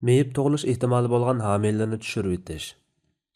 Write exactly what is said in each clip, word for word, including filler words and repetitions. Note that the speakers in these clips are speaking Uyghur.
مېيىپ تۇغۇلۇش ئېھتىمالى بولغان ھامىلىلەرنى چۈشۈرۈۋېتىش.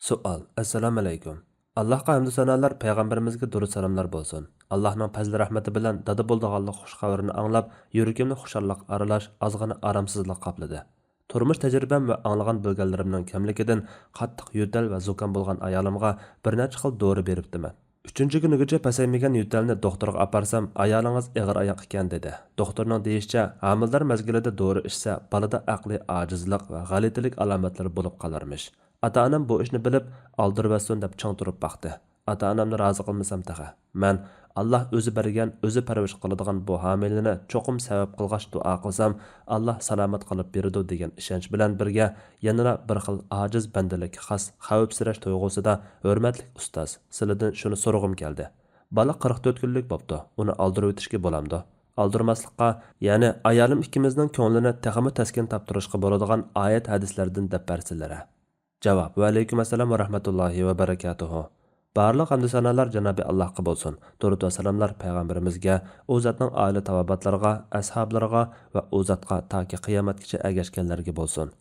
سوئال. ئەسسالامۇئەلەيكۇم. ئاللاھقا ھەمدۇ سانالار، پەيغەمبىرىمىزگە دۇرۇت سالاملار بولسۇن. ئاللاھنىڭ پەزلى رەھمىتى بىلەن دادا بولىدىغانلىق خۇش خەۋىرىنى ئاڭلاپ، يۈرىكىمنى خۇشاللىق ئارىلاش، ئازغىنا ئارامسىزلىق قاپلىدى. تۇرمۇش تەجرىبەم ۋە ئاڭلىغان بىلگەنلىرىمنىڭ كەملىكىدىن قاتتىق يۆتەل ۋە زۇكام بولغان ئايالىمغا بىر نەچچە خىل دورا بېرىپتىمەن. ئۈچىنچى كۈنىگىچە پەسەيمىگەن يۆتەلنى دوختۇرغا ئاپارسام، ئايالىڭىز ئېغىر ئاياق ئىكەن، دېدى. دوختۇرنىڭ دېيىشىچە، ھامىلىدار مەزگىلىدە دورا ئىچسە، بالىدا ئەقلىي ئاجىزلىق ۋە غەلىتىلىك ئالامەتلىرى بولۇپ قالارمىش. ئاتا-ئانام بۇ ئىشنى بىلىپ، ئالدۇرۇۋەتسۇن دەپ چىڭ تۇرۇپ باقتى. ئاتا-ئانامنى رازى قىلمىسام تېخى. مەن، ئاللا ئۆزى بەرگەن، ئۆزى پەرۋىش قىلىدىغان بۇ ھامىلىنى چوقۇم سەۋەب قىلغاچ دۇئا قىلسام، ئاللا سالامەت قىلىپ بېرىدۇ، دېگەن ئىشەنچ بىلەن بىرگە، يەنىلا بىر خىل ئاجىز بەندىلىككە خاس خەۋپسىرەش تۇيغۇسىدا، ھۆرمەتلىك ئۇستاز، سىلىدىن شۇنى سورىغۇم كەلدى. بالا قىرىق تۆت كۈنلۈك بوپتۇ، ئۇنى ئالدۇرۇۋېتىشكە بولامدۇ؟ ئالدۇرماسلىققا، يەنى ئايالىم ئىككىمىزنىڭ كۆڭلىنى تېخىمۇ تەسكىن تاپتۇرۇشقا بولىدىغان ئايەت ھەدىسلەردىن دەپ بەرسىلىرە. جاۋاب. ۋەئەلەيكۇم ئەسسالام ۋە رەھمەتۇللاھى ۋە بەرىكاتۇھۇ. بارلىق ھەمدۇ سانالار جانابى ئاللاھقا بولسۇن. دۇرۇت ۋە سالاملار پەيغەمبىرىمىزگە، ئۇ زاتنىڭ ئائىلە تاۋابىئاتلىرىغا، ئەسھابلىرىغا ۋە ئۇ زاتقا تاكى قىيامەتكىچە ئەگەشكەنلەرگە بولسۇن.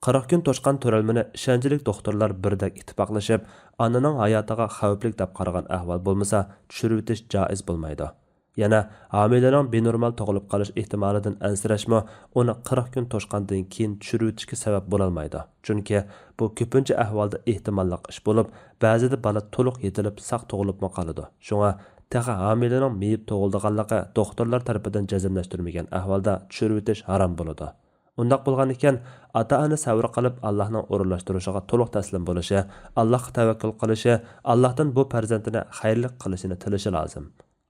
قىرىق كۈن توشقان تۆرەلمىنى ئىشەنچلىك دوختۇرلار بىردەك ئىتتىپاقلىشىپ، ئانىنىڭ ھاياتىغا خەۋپلىك دەپ قارىغان ئەھۋال بولمىسا، چۈشۈرۈۋېتىش جائىز بولمايدۇ. يەنە ھامىلىنىڭ بىنورمال تۇغۇلۇپ قېلىش ئېھتىمالىدىن ئەنسىرەشمۇ ئۇنى قىرىق كۈن توشقاندىن كېيىن چۈشۈرۈۋېتىشكە سەۋەب بولالمايدۇ. چۈنكى بۇ كۆپىنچە ئەھۋالدا ئېھتىماللىق ئىش بولۇپ، بەزىدە بالا تولۇق يېتىلىپ ساق تۇغۇلۇپمۇ قالىدۇ. شۇڭا تېخى ھامىلىنىڭ مېيىپ تۇغۇلىدىغانلىقى دوختۇرلار تەرىپىدىن جەزملەشتۈرمىگەن ئەھۋالدا چۈشۈرۈۋېتىش ھارام بولىدۇ. ئۇنداق بولغان ئىكەن، ئاتا-ئانا سەۋر قىلىپ، ئاللاھنىڭ ئورۇنلاشتۇرۇشىغا تولۇق تەسلىم بولۇشى، ئاللاھقا تەۋەككۈل قىلىشى، ئاللاھتىن بۇ پەرزەنتىنى خەيرلىك قىلىشىنى تىلىشى لازىم.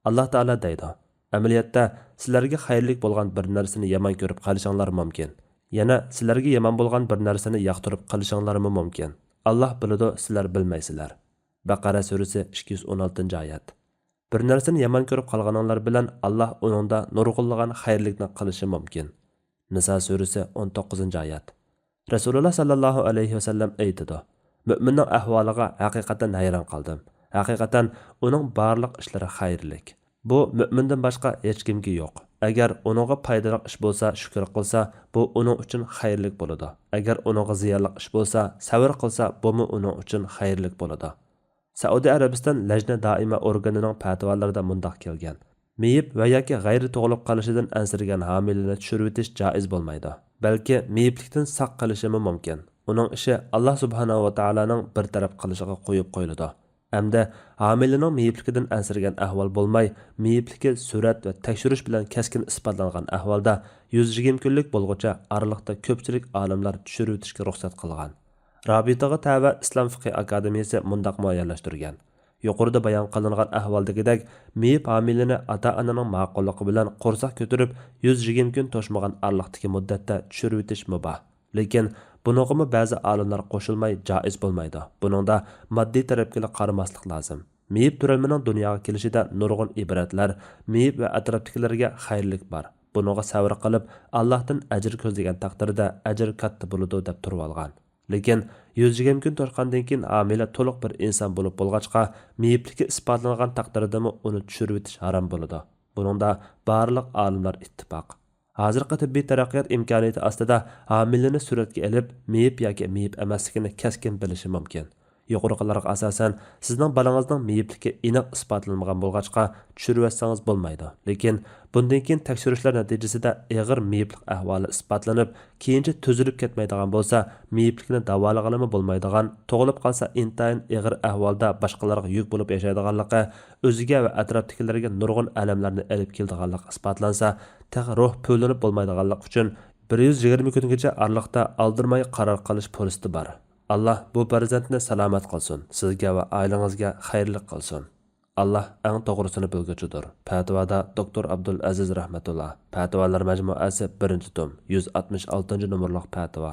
ئاللاھ تائالا دەيدۇ، ئەمەلىيەتتە، سىلەرگە خەيرلىك بولغان بىر نەرسىنى يامان كۆرۈپ قېلىشىڭلار مۇمكىن. يەنە سىلەرگە يامان بولغان بىر نەرسىنى ياقتۇرۇپ قېلىشىڭلارمۇ مۇمكىن. ئاللاھ بىلىدۇ، سىلەر بىلمەيسىلەر. بەقەرە سۈرىسى، ئىككى يۈز ئون ئالتىنچى ئايەت. بىر نەرسىنى يامان كۆرۈپ قالغىنىڭلار بىلەن ئاللاھ ئۇنىڭدا نۇرغۇنلىغان خەيرلىكنى قىلىشى مۇمكىن. نىسا سۈرىسى، ئون توققۇزىنچى ئايەت. رەسۇلۇللاھ ساللاللاھۇ ئەلەيھى ۋەسەللەم ئېيتىدۇ، مۆمىننىڭ ئەھۋالىغا ھەقىقەتەن ھەيران قالدىم. ھەقىقەتەن ئۇنىڭ بارلىق ئىشلىرى خەيرلىك. بۇ مۆمىندىن باشقا ھېچكىمگە يوق. ئەگەر ئۇنىڭغا پايدىلىق ئىش بولسا، شۈكۈر قىلسا، بۇ ئۇنىڭ ئۈچۈن خەيرلىك بولىدۇ. ئەگەر ئۇنىڭغا زىيانلىق ئىش بولسا، سەۋر قىلسا، بۇمۇ ئۇنىڭ ئۈچۈن خەيرلىك بولىدۇ. سەئۇدى ئەرەبىستان لەجنە دائىمە ئورگىنىنىڭ پەتىۋالىرىدا مۇنداق كەلگەن، مېيىپ ۋە ياكى غەيرىي تۇغۇلۇپ قېلىشىدىن ئەنسىرىگەن ھامىلىنى چۈشۈرۈۋېتىش جائىز بولمايدۇ. بەلكى مېيىپلىكتىن ساق قېلىشىمۇ مۇمكىن. ئۇنىڭ ئىشى ئاللاھ سۇبھانەھۇ ۋە تائالانىڭ بىر تەرەپ قىلىشىغا قويۇپ قويۇلىدۇ. ئەمدى ھامىلىنىڭ مېيىپلىكىدىن ئەنسىرىگەن ئەھۋال بولماي، مېيىپلىكى سۈرەت ۋە تەكشۈرۈش بىلەن كەسكىن ئىسپاتلانغان ئەھۋالدا يۈز يىگىرمە كۈنلۈك بولغۇچە ئارىلىقتا كۆپچىلىك ئالىملار چۈشۈرۈۋېتىشكە رۇخسەت قىلغان. رابىتىغا تەۋە ئىسلام فىقھى ئاكادېمىيىسى مۇنداق مۇئەييەنلەشتۈرگەن، يۇقىرىدا بايان قىلىنغان ئەھۋالدىكىدەك، مېيىپ ھامىلىنى ئاتا-ئانىنىڭ ماقۇللۇقى بىلەن قورساق كۆتۈرۈپ، يۈز يىگىرمە كۈن توشمىغان ئارىلىقتىكى مۇددەتتە چۈشۈرۈۋېتىش مۇباھ. لېكىن بۇنىڭغىمۇ بەزى ئالىملار قوشۇلماي جائىز بولمايدۇ. بۇنىڭدا ماددىي تەرەپكىلا قارىماسلىق لازىم. مېيىپ تۆرەلمىنىڭ دۇنياغا كېلىشىدە نۇرغۇن ئىبرەتلەر، مېيىپ ۋە ئەتراپتىكىلەرگە خەيرلىك بار. بۇنىڭغا سەۋر قىلىپ، ئاللاھتىن ئەجىر كۆزلىگەن تەقدىردە ئەجىر كاتتا بولىدۇ، دەپ تۇرۇۋالغان. لېكىن يۈز يىگىرمە كۈن توشقاندىن كېيىن ھامىلە تولۇق بىر ئىنسان بولۇپ بولغاچقا، مېيىپلىكى ئىسپاتلانغان تەقدىردىمۇ ئۇنى چۈشۈرۈۋېتىش ھارام بولىدۇ. بۇنىڭدا بارلىق ئالىملار ئىتتىپاق. ھازىرقى تېببىي تەرەققىيات ئىمكانىيىتى ئاستىدا ھامىلىنى سۈرەتكە ئېلىپ، مېيىپ ياكى مېيىپ ئەمەسلىكىنى كەسكىن بىلىشى مۇمكىن. يۇقىرىقىلارغا ئاساسەن، سىزنىڭ بالىڭىزنىڭ مېيىپلىكى ئېنىق ئىسپاتلانمىغان بولغاچقا، چۈشۈرۈۋەتسىڭىز بولمايدۇ. لېكىن بۇندىن كېيىن تەكشۈرۈشلەر نەتىجىسىدە ئېغىر مېيىپلىق ئەھۋالى ئىسپاتلىنىپ، كېيىنچە تۈزۈلۈپ كەتمەيدىغان بولسا، مېيىپلىكنى داۋالىغىلىمۇ بولمايدىغان، تۇغۇلۇپ قالسا ئىنتايىن ئېغىر ئەھۋالدا باشقىلارغا يۈك بولۇپ ياشايدىغانلىقى، ئۆزىگە ۋە ئەتراپتىكىلەرگە نۇرغۇن ئەلەملەرنى ئېلىپ كېلىدىغانلىقى ئىسپاتلانسا، تېخى روھ پۈۋلىنىپ بولمايدىغانلىقى ئۈچۈن، بىر يۈز يىگىرمە كۈنگىچە ئارىلىقتا ئالدىرىماي قارار قىلىش پۇرسىتى بار. ئاللا بۇ پەرزەنتنى سالامەت قىلسۇن، سىزگە ۋە ئائىلىڭىزگە خەيرلىك قىلسۇن. ئاللا ئەڭ توغرىسىنى بىلگۈچىدۇر. پەتىۋادا دوكتور ئابدۇل ئەزىز رەھمەتۇللا. پەتىۋالار مەجمۇئەسى، بىرىنچى توم، يۈز ئاتمىش ئالتىنچى نومۇرلۇق پەتىۋا.